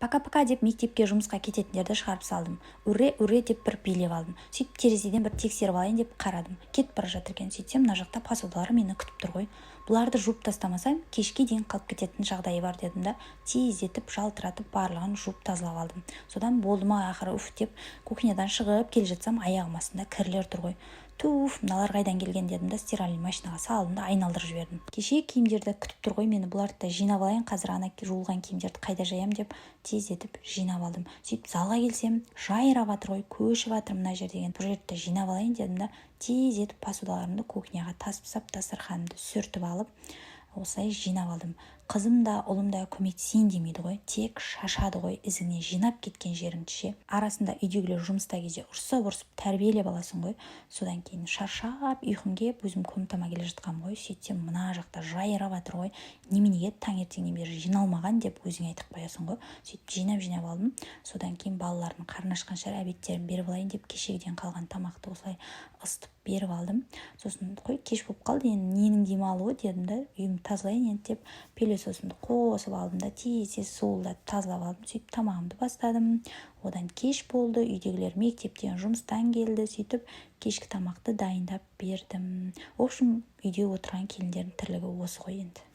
Пока, пока деп мектепке, жұмысқа кететіндерді шығарып салдым. Уре, уре деп бір билеп алдым. Сөйтіп, терезеден бір тексеріп алайын деп қарадым, кетіп бара жатыр екен. Сөйтсем, мына жақта посудалар мені күтіп тұр ғой. Бұларды жуып тастамасам, кешке дейін қалып кететін жағдайы бар дедім да, тездетіп, жалтыратып барлығын жуып, тазалап алдым. Содан болды ма ақыры, уф деп кухнядан шығып келе жатсам, аяғым астында кірлер тұр ғой. Туф, мыналар қайдан келген дедім да, стиральный машинаға салдым да, айналдырып жібердім. Кеше киімдерді күтіп тұр ғой мені, бұларды да жинап алайын қазір, ана жуылған киімдерді қайда жаямын деп, тездетіп жинап алдым. Сөйтіп, залға келсем, жайрап жатыр ғой, көшіп жатыр мына жер деген. Бұл жерді де жинап алайын дедім да, тездетіп посудаларымды кухняға тасып тастап, дастарханымды сүртіп алып, осылай жинап алдым. Қызым да, ұлым да көмектесейін демейді ғой, тек шашады ғой ізіңнен жинап кеткен жеріңді ше. Арасында үйдегілер жұмыста кезде ұрсып ұрсып тәрбиелеп аласың ғой. Содан кейін шаршап, ұйқым келіп, өзім комнатама келе жатқанмын ғой. Сөйтсем, мына жақта жайрап жатыр ғой, неменеге таңертеңнен бері жиналмаған деп өзіңе айтып қоясың ғой. Сөйтіп, жинап жинап алдым. Содан кейін балалардың қарны ашқан шығар, обедтерін беріп алайын деп, кешегіден қалған тамақты осылай ысытып беріп алдым. Сосын қой, кеш болып қалды енді, ненің демалуы дедім да, үйімді тазалайын енді деп, пылесосымды қосып алдым да, тез тез суылдатып тазалап алдым. Сөйтіп, тамағымды бастадым. Одан кеш болды, үйдегілер мектептен, жұмыстан келді. Сөйтіп, кешкі тамақты дайындап бердім. В общем, үйде отырған келіндердің тірлігі осы ғой енді.